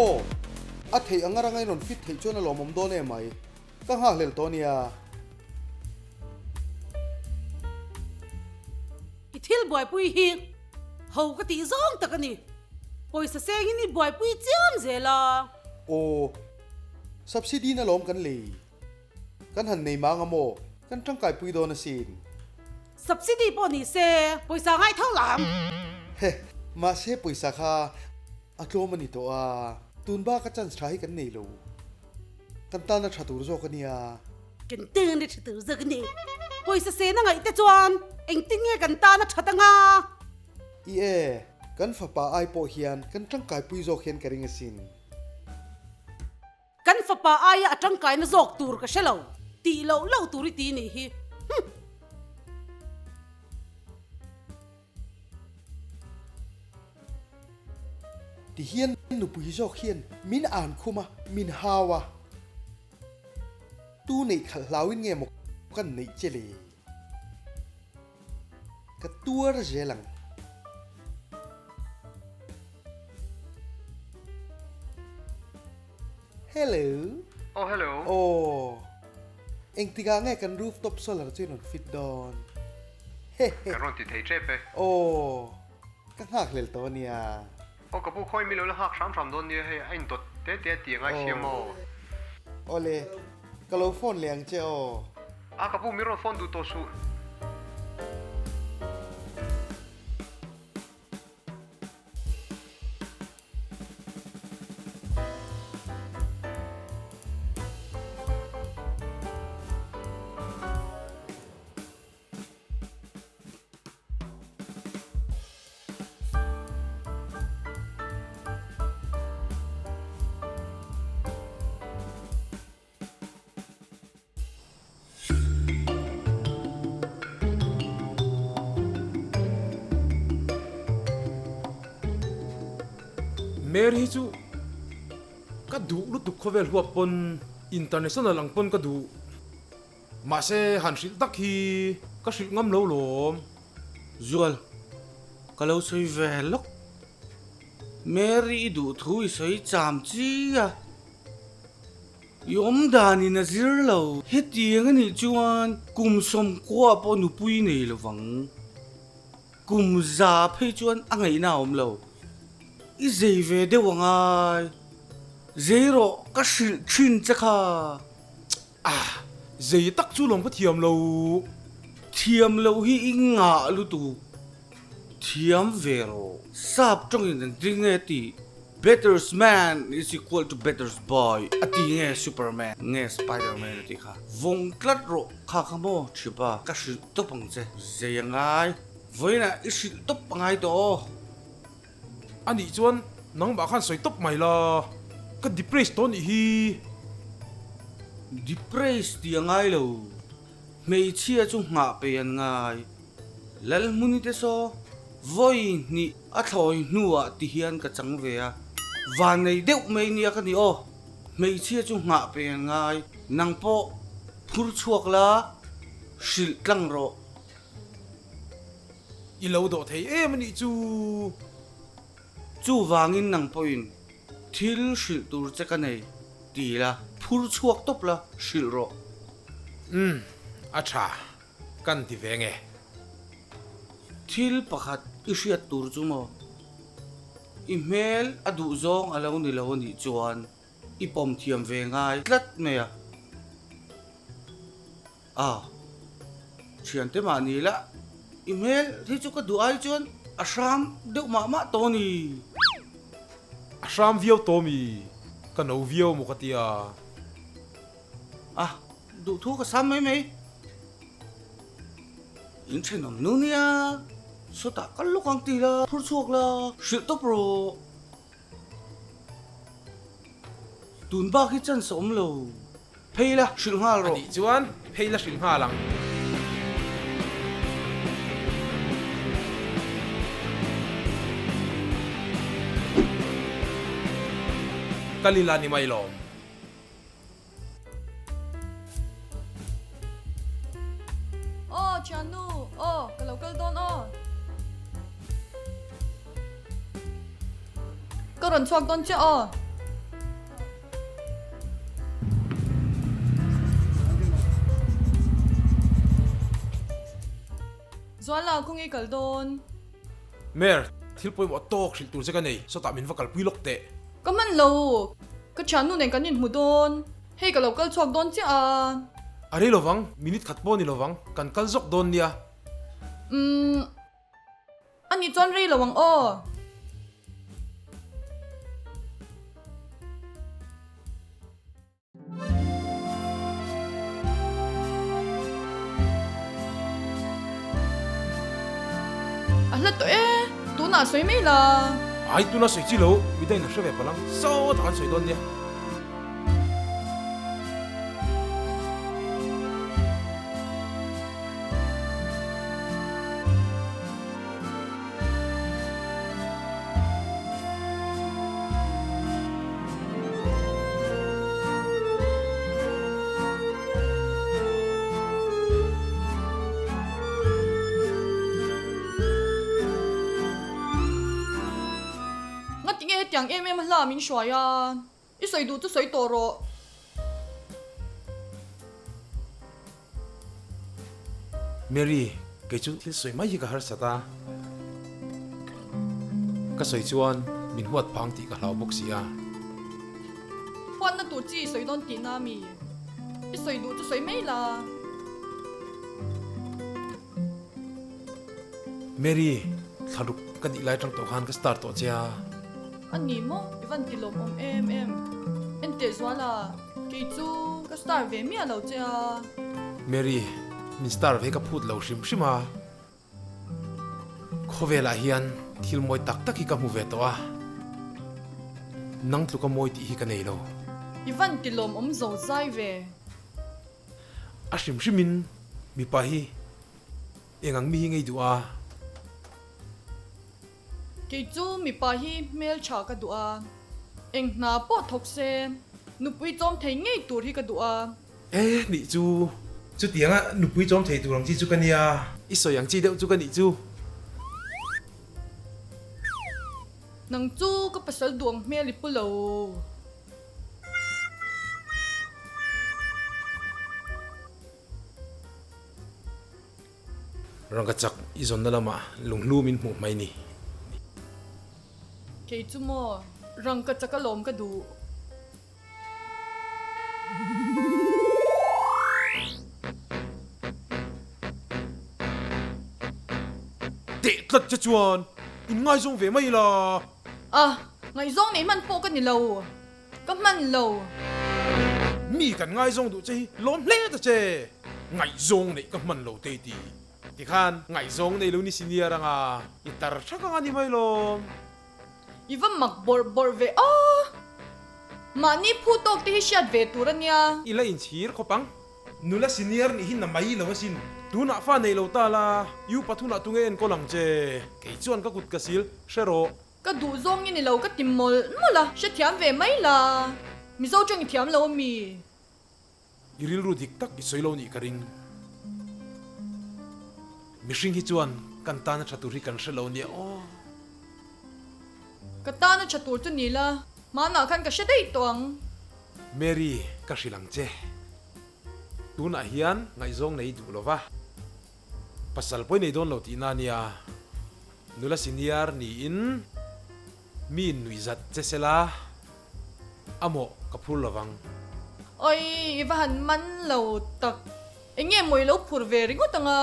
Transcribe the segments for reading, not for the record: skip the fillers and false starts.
Aw, a theih anga ranga i rawn fit theih chuan a lawmawm dawn em mai. Ka nghakhlel tawh nia. I thil buaipui hi ho ka tih zawng tak a ni. Pawisa sengin i buaipui chiam zel a. Aw, subsidy na lawm kan lei. Kan han nei mang a maw? Kan tangkaipui dawn asin. Subsidy pawh ni se, pawisa ngai tho lam. Heh, mahse pawisa kha a tlawm a ni tawh a, tun bak a chance tha hi kan nei lo. Kan tan a tha tur zawk a nia. Kan tan a tha tur zawk a ni. Pawisa sen a ngaih te chuan engtin nge kan tan a that anga? I e, kan fapa ai pawh hian kan tangkaipui zawk hian ka ring asin. Kan fapa aia a tangkaina zawk tur ka hre lo, tih loh loh tur i ti nih hi. Humm. Ti hian nupui zawk hian min an khum a, min hau a. Tu neih khalh hlauin nge maw kan neih che le? Ka tuar zel ang. Hello. Oh hello. Aw. Engtikah nge kan rooftop solar chu i rawn fit dawn? Hehe. Kan rawn ti thei tep e. Aw. Ka nghakhlel tawh a nia. Aw ka pu khawi mi lo la nghak hram hram dawn nia hei a indawt te te a ti angai siam aw. Awle, ka lo phone leh ang che aw. A ka pu mi rawn phone duh tawh suh. Mary hi chu ka duh lutuk khawvel huap pawn international ang pawn ka duh. Mahse, han hrilh tak hi ka hrilh ngam lo lawm. Zual, ka lo sawi ve lawk. Mary i duh thu i sawi cham chi a, i awm danin a zir lo. Hetiang a nih chuan kum sawmkua pawh nupui nei lo vang. Kum za phei chuan a ngaihna a awm lo. I zei ve deuh a ngai. Zei rawh ka hrilh thin che kha. Ah, zei tak chu lawng ka thiam lo. Thiam loh hi i ngah lutuk. Thiam ve rawh. Sap tawngin an ti nge tih Better's man is equal to better's boy a ti nge Superman nge Spiderman a ti kha. Vawng tlat rawh kha kha maw thipa ka hrilh tawp ang che. Zei a ngai. Vawiinah i hrilh tawp a ngai tawh aw. A nih chuan nangmah khan sawi tawp mai la, ka depress tawh nih hi. Depress tih a ngai lo, hmeichhia chu nghah pe an ngai. Lalhmuni te saw vawi hnih a thlawi hnuah ti hian ka chang ve a, vannei deuh mai nia ka ni aw, hmeichhia chu nghah pe an ngai, nang pawh phur chhuak la, hrilh tlang rawh. I lo dawh thei em a nih chu. Chuvangin nang pawhin thil hrilh tur che ka nei ti la, phur chhuak tawp la, hrilh rawh. Umm, a tha, kan ti ve nge. Thil pakhat i hriat tur chu maw? I hmel a duh zawng a lo ni lo a nih chuan i pawm thiam ve ngai tlat mai a. A, thiante mah ni la, i hmel hi chu ka duh ai chuan a hram deuh mah mah tawh a ni. A hram viau tawh mi, ka no viau maw ka tia. A, duh thu ka sam mai mai. In thenawm nu nia, sawtah kal lawk ang ti la, phur chhuak la, hrilh tawp rawh. Tun bak hi chance a awm lo. Phei la hrilh nghal rawh. A nih chuan phei la hrilh nghal ang. Ka lila ni mai lawm. Aw thiannu, aw ka lo kal dawn aw. Ka rawn chhuak dawn chiah aw. Zuala, khawnge i kal dawn? Mer, thil pawimawh tawk hrilh tur che ka nei, sawtah min va kalpui lawk teh. Ka hman lo, ka thiannu nen kan inhmu dawn, hei ka lo kal chhuak dawn chiah a. A rei lovang, minute khat pawh ni lovang, kan kal zawk dawn nia. Umm, A nih chuan rei lo ang aw. A hla tawh e, tunah sawi mai la. Ai tuna sawi chi lo, midangin a hre ve palh ang, sawtah kan sawi dawn nia. Ngatinge hetiang em em a hla min hruai a? I sawi duh chu sawi tawh rawh. Mary, kei chu thil sawi mai hi ka harsat a. Ka sawi chuan min huat phang tih ka hlau bawk si a. Huatna tur chi i sawi dawn tihna mi? I sawi duh chu sawi mai la. Mary, thlaruk ka nih lai tang tawh khan ka start tawh che a. A ni maw? I van ti lawmawm em em. Enteh Zuala, kei chu ka star ve miah lo che a. Mary, min star ve ka phut lo hrim hrim a. Khawvelah hian thil mawi tak tak hi ka hmu ve tawh a. Nang tluka mawi tih hi ka nei lo. I van ti lawmawm zo zai ve. A hrim hrimin mipa hi eng ang mi hi ngei duh a? Kei chu mipa hi hmeltha ka duh a, eng hna pawh thawk se nupui chawm thei ngei tur hi ka duh a. E nih chu, chutianga nupui chawm thei tur ang chi chu ka nia. I sawi ang chi deuh chu ka nih chu. Nang chu ka pasal duh ang hmel i pu lo. Rangka chak i zawnna lamah lunghlu min hmuh mai ni. Kei chu maw rangka chak alawm ka duh. Teh tlat che chuan in ngaizawng ve mai la. A, ngaihzawng neih hman pawh ka ni lo. Ka hman lo. Mi kan ngaizawng duh che hi lawm hle ta che. Ngaihzawng neih ka hman lo te ti. Tikhan ngaihzawng nei lo ni senior anga i tar thak anga ni mai lawm. I va mak bawrh bawrh ve aw. Mahni phu tawk te hi hriat ve tur a nia. I la inchhir khawp ang. Nula senior nih hi na mai lo asin. Tunah fa nei lo ta la, U pathunah tunge enkawl ang che. Kei chuan ka kut ka sil, hre rawh. Ka duh zawng i ni lo ka ti mawlh mawlh a, hrethiam ve mai la. Mizo tawng i thiam lo ami? I rilru dik tak i sawi lo nih ka ring. Mihring hi chuan kan tana tha tur hi kan hre lo nia aw. Ka tana tha tur chu ni la, hmanah khan ka hre daih tawh ang. Mary, ka hrilh ang che. Tunah hian ngaihzawng nei duh lova. Pasal pawi nei dawn lo tihna a nia. Nula senior niin mi nuihzat che sela a mawh ka phur lovang. Oi, i va han man lo tak. Eng nge maw i lo phur ve ringawt ang a?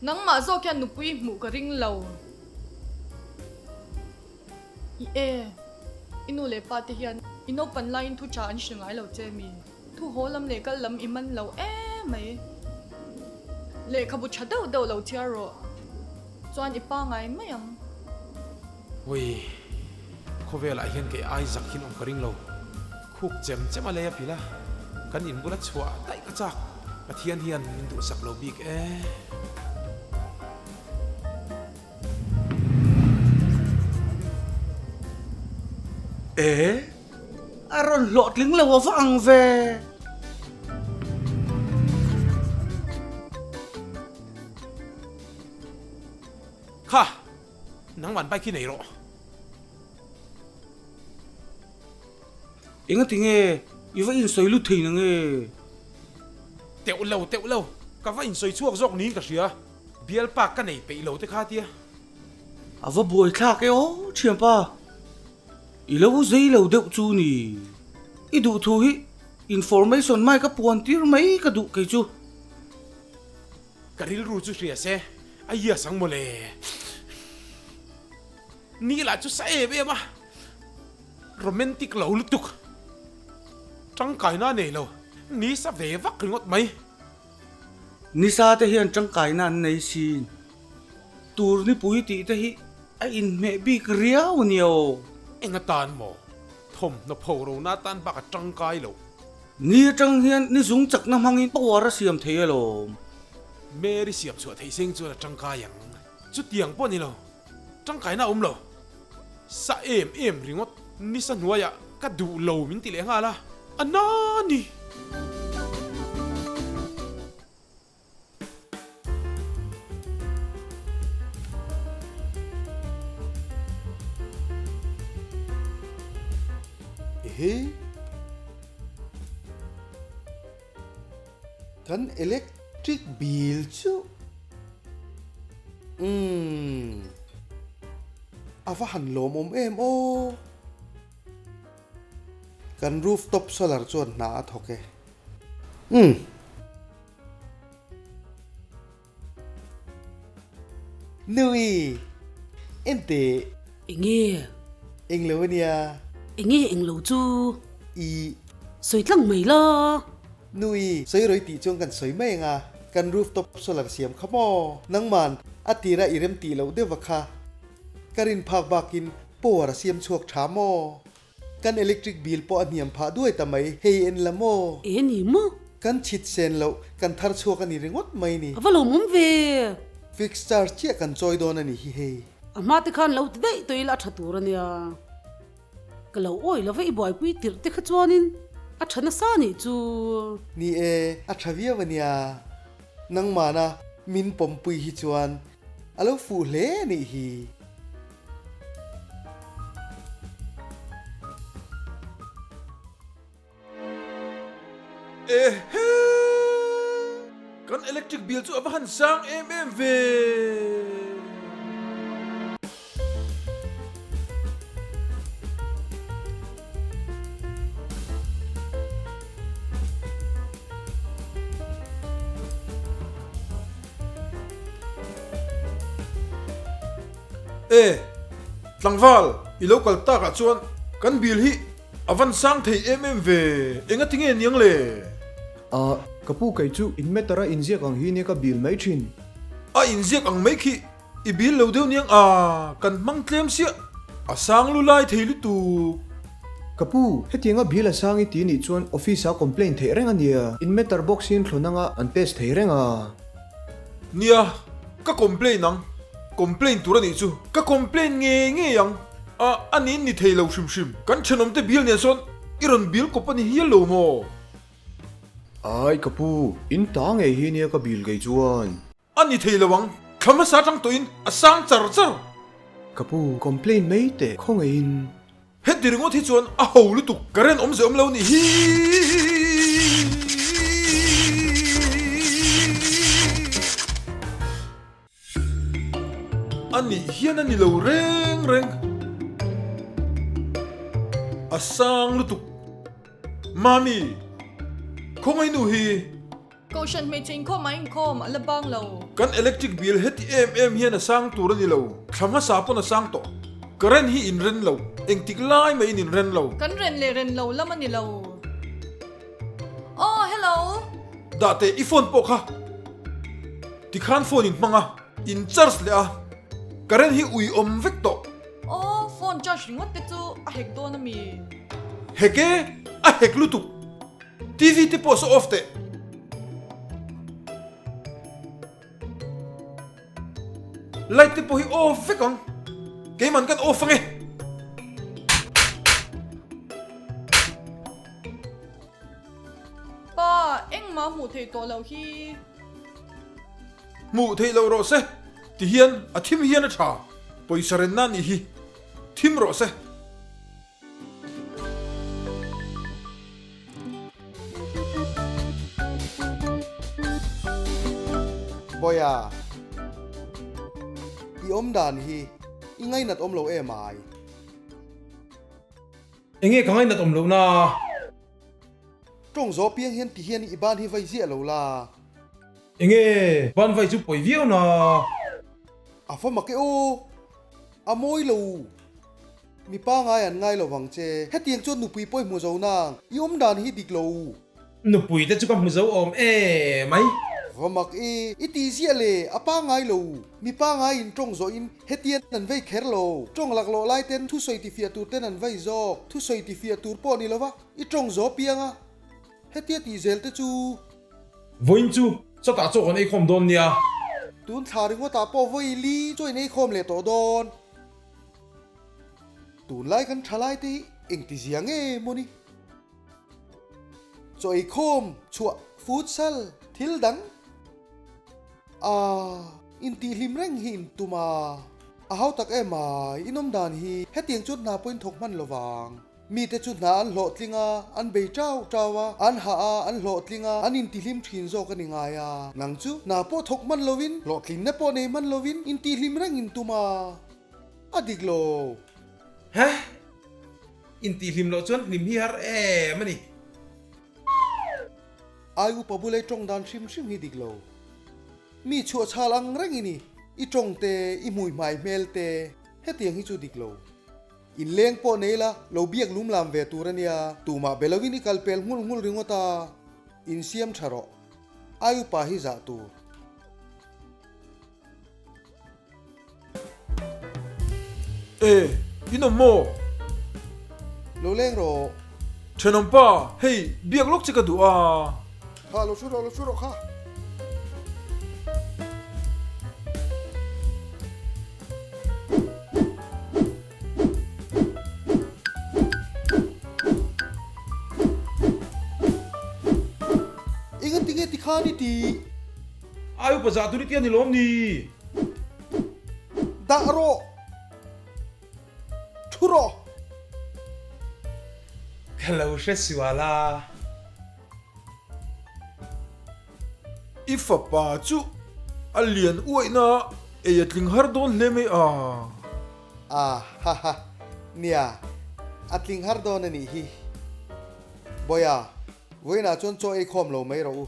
Nangmah zawk hian nupui hmuh ka ring lo. I e, i nu leh pa te hian i naupan laiin thu tha an hre ngai lo che mi? Thu haw lam leh kal lam i man lo em mai. Lehkhabu tha deuh deuh lo chhiar rawh. Chuan i pangai mai ang. Ui, khawvelah hian kei ai zak hin awm ka ring lo. Khuk chem chem a lei a pil a, kan inbula chhuah daih ka chak. Pathian hian min duhsak lo bik e. E, a rawn hlawhtling lo a va ang ve. Kha, nangman bike hi nei rawh. Engati nge i va insawi lut thei na nge? Teuh lo, teuh lo, ka va insawi chhuak zawk niin ka hria. Bialpa ka nei peih lo te kha tia. A va buai thlak e aw thianpa. I lo zei lo deuh chu ni. I duh thu hi information mai ka puan tir mai ka duh kei chu. Ka rilru chu hria se a yes ang mawle. Ni lah chu sa em em a. Romantic lo lutuk. Tangkaina a nei lo. Ni sa ve vak ringawt mai. Nisa te hian tangkaina an nei sin. Tur nipui tih te hi a inhmeh bik riau a nia aw. Eng atan maw? Thawmhnaw pho rona atan bak a tangkai lo. Ni atang hian ni zung chakna hmangin power a siam thei alawm. Mary siam chhuah theih seng chuan a tangkai ang. Chutiang pawh a ni lo. Tangkaina a awm lo. Sa em em ringawt nisa hnuaiah ka duh lo min ti leh nghal a, a na ni. Ehe. Kan electric bill chu umm a va han lawmawm em aw. Kan rooftop solar chuan hna a thawk e. Umm. Nui! Enteh! Enge? Englo a nia. Enge englo chu? I. Sawi tlang mai la. Nui! Sawi rawi tih chuan kan sawi mai ang a, kan rooftop solar siam kha maw? Nangman a tira i rem tih loh deuh va kha. Ka rin phak bakin power a siam chhuak tha maw? Kan electric bill pawh a hniam phah duai ta mai, hei en la maw? E ni maw? Kan chhit sen loh, kan thar chhuak a ni ringawt mai ni. A va lawmawm ve! Fixed charge chiah kan chawi dawn a ni hi hei. A hma te khan lo ti daih tawh ila a tha tur a nia. Ka lo awi lo va i buaipui tirh te kha chuanin a tha nasa nih chu. Ni e, a tha viau a nia. Nangmahna min pawmpui hi chuan a lo fuh hle a nih hi. Ehe! Kan electric bill chu a va han sang em em ve! E, tlangval, i lo kal takah chuan kan bill hi a van sang thei em em ve, enga ti nge niang le? A, ka pu kei chu in meter a inziak ang hi nia ka bill mai thin. A inziak ang mai khi i bill lo deuh niang a, kan hmang tlem siah, a sang lu lai thei lutuk. Ka pu, hetianga bill a sang i ti nih chuan office ah complain theih reng a nia, in meter box hi an thlawn anga an test thei reng a. Nia, ka complain ang. Complain tur a nih chu ka complain ngei ngei ang. A, a niin ni thei lo hrim hrim. Kan thenawmte bill nen sawn i rawn bill kawp a ni hial lo maw? Ai ka pu, in ta ngei hi nia ka bill kei chuan. A ni thei lo ang, thla hmasa atang tawhin a sang char char. Ka pu, complain mai teh khawngaihin. Heti ringawt hi chuan a ho lutuk current awmze awm lo nih hi. A nih hian a ni lo reng reng. A sang lutuk. Mami, khawngaih nu hi. Kohhran hmeichhe inkhawm ah inkhawm a la bang lo. Kan electric bill heti em em hian a sang tur a ni lo. Thla hmasa pawn a sang tawh. Current hi in ren lo. Engtik lai mai in in ren lo. Kan ren leh ren lo lam a ni lo. Aw hello. Dah teh i phone pawh kha. Tikhan phone in hmang a, in charge leh a. Current hi ui awm vek tawh. Aw phone charge ringawt te chu a hek dawn a mi. Hek e, a hek lutuk. TV te pawh saw off teh. Light te pawh hi off vek ang. Keiman kan off ange. Pa, engmah hmuh theih tawh loh hi. Hmuh theih loh rawh se. Ti hian a thim hian a tha. Pawisa renna nih hi. Thim rawh se. Boya. I awm dan hi i ngainat awm lo em ai? Enge ka ngainat awm loh na? Tawng zawh piang hian ti hian i ban hi vai ziah lo la. Enge ban vai chu pawi viau na? A fa mak e aw! A mawi lo. Mi pangai an ngai lo vang che. Hetiang chuan nupui pawh i hmu zo nang. I awm dan hi dik lo. Nupui te chu ka hmu zo awm e mai. Va mak e, i tih ziah le, a pangai lo. Mi pangai in tawng zawh in hetian an vei kher lo. Tawng laklawh lai ten thusawi tifiah tur ten an vei zawk. Thusawi tifiah tur pawh ni lova i tawng zawh piang a, hetia tih zel te chu. Vawiin chu chawtah chaw kan eikhawm dawn nia. Tun thla ringawtah pawh vawi li chaw in eikhawm leh tawh dawn. Tunlai kan thalai te hi engti zia nge maw ni? Chaw eikhawm chhuah futsal thil dang a intihhlim reng hi in tum a, a hau tak em ai inawm dan hi hetiang chuan hna pawh in thawk hman lo vang. Mite chu hna an hlawhtling a, an bei tau tau a, an hah a, an hlawhtling a, an intihlim thin zawk a ni ngai a. Nang chu hna pawh thawk hman lovin, hlawhtlinna pawh nei hman lovin intihhlim reng in tum a, a dik lo. Heh! Intihhlim loh chuan hlim hi har em a ni. Ai upa bulei tawng dan hrim hrim hi dik lo. Mi chhuah chhal ang reng i ni. I tawng te, i hmui hmai hmel te, hetiang hi chu dik lo. Inleng pawh nei la, lo biak lum lam ve tur a nia. Tumah be lovin i kal pel nghul nghul ringawt a, insiam tha rawh. Ai upa hi zah tur. E, in awm maw? Lo leng rawh. Thenawm pa, hei biak lawk che ka duh a. Kha, lo hru rawh, lo hru rawh kha. Engatinge tikhan i tih? Ai upa zah tur i ti a ni lawm ni? Dah rawh! Thu rawh! Ka lo hre sual a. I fapa chu a lian uaihna ei a tling har dawn hle mai a. A ha ha, nia, a tling har dawn a nih hi. Bawiha, vawiinah chuan chaw ei khawm lo mai rawh u.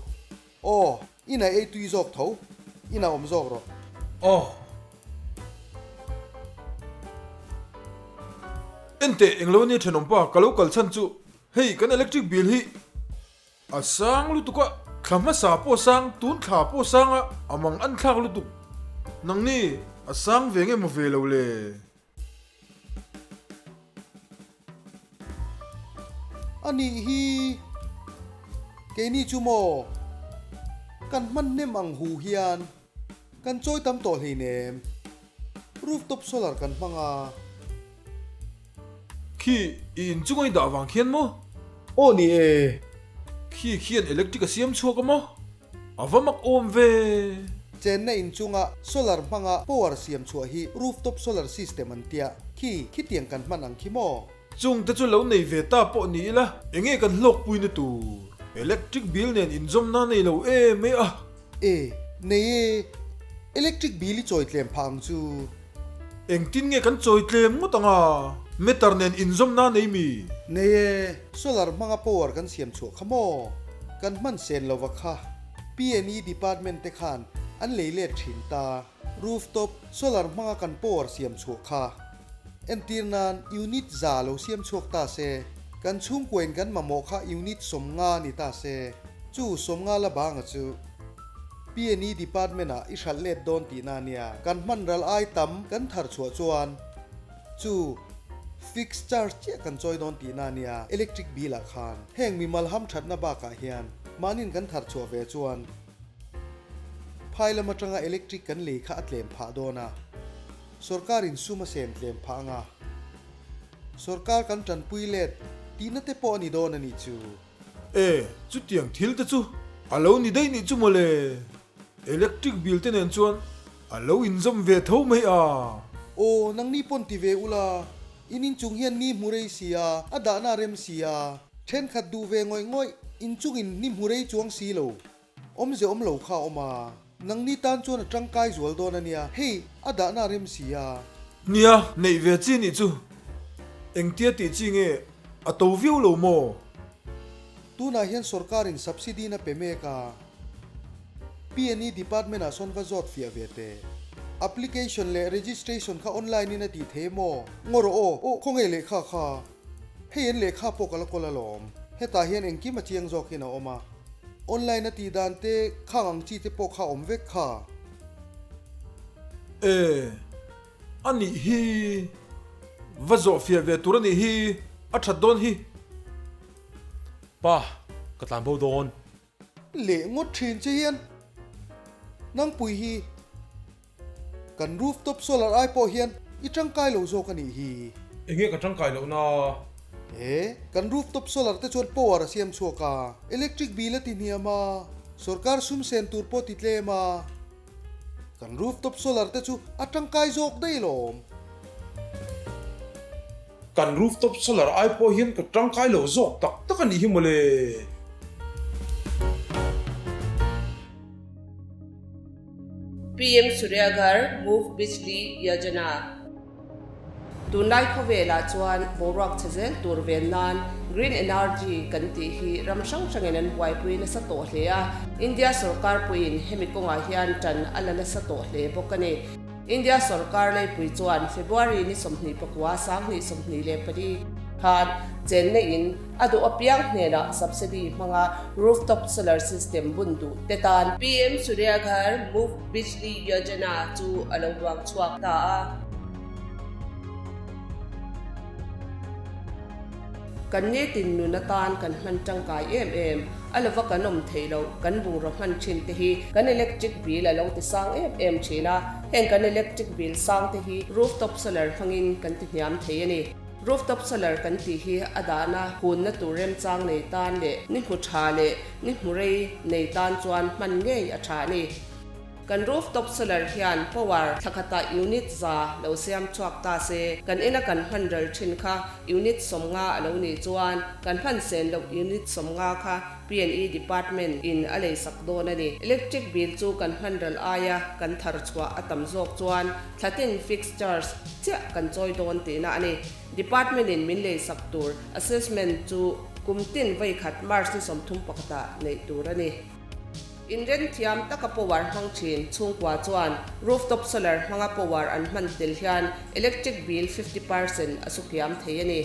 Aw, inah ei tui zawk tho, inah awm zawk rawh. Aw. Enteh, englo ania thenawmpa, ka lo kal chhan chu, hei kan electric bill hi a sang lutuk a, thla hmasa pawh sang, tun thla pawh sang a, a mang an thlak lutuk. Nangni, a sang ve nge maw ve lo le? A nih hi keini chu maw kan hman hnem ang hu hian kan chawi tam tawh hleinem rooftop solar kan hmang a. Khi i inchung a i dah vang khian maw? Aw ni e. Khi khian electric a siam chhuak a maw? A va mak awm ve! Chenna inchunga solar hmanga power siam chhuah hi rooftop solar system an tia. Khi, khitiang kan hman ang khi maw? Chung te chu lo nei ve ta pawh ni ila, enge kan hlawkpuina tur? Electric bill nen inzawmna nei lo em e a! E, nei e, electric bill i chawi tlem phah ang chu. Engtin nge kan chawi tlem ngawt ang a? Meter nen inzawmna nei mi? Nei e, solar hmanga power kan siam chhuah kha maw? Kan hman sen lova kha PNE department te khan an lei let thin ta. Rooftop solar hmanga kan power siam chhuah kha entir nan unit za lo siam chhuak ta se, kan chhungkuain kan mamawh kha unit 50 ni ta se, chu 50 la banga chu. PNE department ah i hralh let dawn tihna ania, kan hman ral ai tam kan thar chhuah chuan chu fixed charge chiah kan chawi dawn tihna ania, electric bill ah khan heng mimal ham thatna bakah hian mahnin kan thar chhuah ve chuan phai lam atanga electric kan lei kha a tlem phah dawn a, sorkar in sum a sem tlem phah anga sorkar kan tanpui let tihna te pawh a ni dawn a nih chu. E, chutiang thil te chu a lo ni daih nih chu mawle. Electric bill te nen chuan a lo inzawm ve tho mai a. Aw, nangni pawn ti ve ula, in inchung hian ni hmu rei si a, a dahna a rem si a, thenkhat duh ve ngawih ngawih, inchungin ni hmu rei chuang si lo, awmze awm lo kha a awm a. Nangni tan chuan a tangkai zual dawn a nia, hei a dahna a rem si a. Nia, neih ve chi nih chu. Engtia tih chi nge a to viau lo maw? Tunah hian sorkarin subsidy na pe mek a, PNE department ah sawn va zawt fiah ve teh. Application leh registration kha online in a tih thei maw? Ngaw rawh aw, aw khawnge lehkha kha? Hei an lehkha pawh ka la kawl alawm. Hetah hian engkim a chiang zawk hian a awm a. Online a tih dan te khang ang chi te pawh kha awm vek kha. E, a nih hi. Va zawh fiah ve tur a nih hi, a that dawn hi. Pa, ka tlan bo dawn. Leh ngawt thin che hian nangpui hi kan rooftop solar ai pawh hian i tangkai lo zawk a nih hi. Enge ka tangkai loh na? E, kan rooftop solar te chuan power a siam chhuak a, electric bill a ti hniam a, sorkar sum sen tur pawh ti tlem a. Kan rooftop solar te chu a tangkai zawk daih lawm. Kan rooftop solar ai pawh hian ka tangkai lo zawk tak tak a nih hi mawle. PM Surya Ghar Muft Bijli Yojana Tunlai khawvelah chuan boruak chhe zel tur ven nan Green Energy kan tih hi ram hrang hrangin an buaipui nasa tawh hle a, India sorkar puiin hemi kawngah hian tan a la nasa tawh hle bawk a ni. India sorkar leipui chuan February ni 24 2024 khan chenna in a duh apiang hnenah subsidy hmanga rooftop solar system bun duh te tan PM Surya Ghar Muft Bijli Yojana chu a lo duang chhuak ta a. Kan nitin nun atan kan hman tangkai em em, a lova kan awm theih loh, kan bungraw hman thin te hi kan electric bill a lo ti sang em em thin a, heng kan electric bill sang te hi rooftop solar hmangin kan ti hniam thei a ni. Rooftop solar kan tih hi a dahna hunna tur remchang nei tan leh ni hmu tha leh ni hmu rei nei tan chuan hman ngei a tha a ni. Kan rooftop solar hian power thlakhatah unit 100 lo siam chhuak ta se, kan ina kan hman ral thin kha unit 50 a lo nih chuan kan hman sen loh unit 50 kha PNE department in a lei sak dawn a ni. Electric bill chu kan hman ral aia kan thar chhuah a tam zawk chuan thlatin fixed charge chiah kan chawi dawn tihna a ni. Department in min lei sak tur assessment chu kum tin vawi khat March ni 31 ah neih tur a ni. Inren thiam taka power hmang thin chhungkua chuan rooftop solar hmanga power an hman tel hian electric bill 50% a sukhiam thei a ni.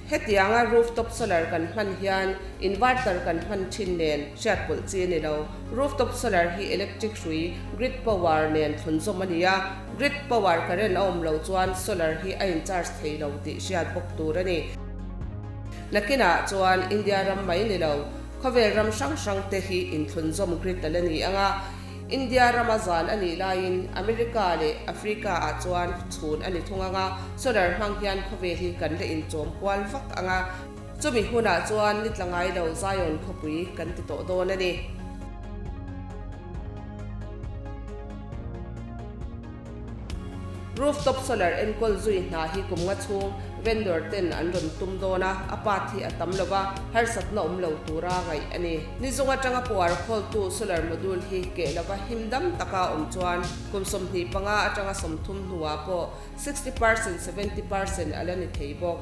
Hetianga rooftop solar kan hman hian inverter kan hman thin nen hriatpawlh chi a ni lo. Rooftop solar hi electric hrui grid power nen thlunzawm a ni a, grid power current a awm loh chuan solar hi a in charge thei lo tih hriat bawk tur a ni. Nakinah chuan India ram mai ni lo, khawvel ram hrang hrang te hi inthlunzawm grid a la ni ang a, India rama zan a nih laiin America leh Africa ah chuan chhun a ni thung ang a, solar hmang hian khawvel hi kan la inchawm kual vak ang a, chumi hunah chuan ni tla ngai lo Zion khawpui kan ti tawh dawn a ni. Rooftop solar enkawl zui hna hi kum nga chhung vendor ten an rawn tum dawn a, a part hi a tam lo va, harsatna awm lo tura ngaih a ni. Ni zung atanga power khawltu solar module hi keh lova him dam taka awm chuan kum 25 atanga 30 hnuah pawh 60%, 70% a la ni thei bawk.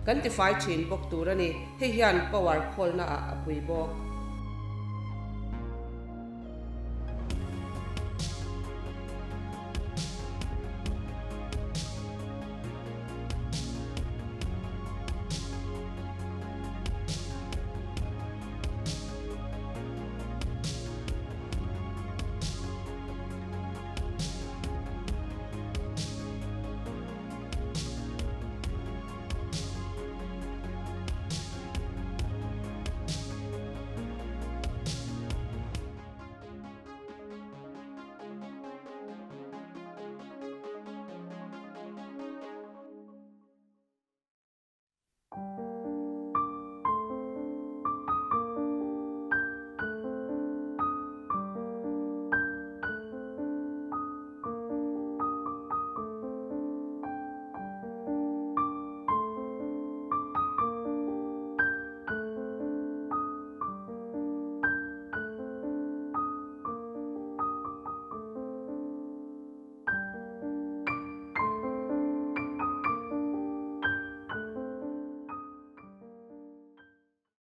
Kan tifai thin bawk tur a ni. Hei hian power khawlna ah a pui bawk.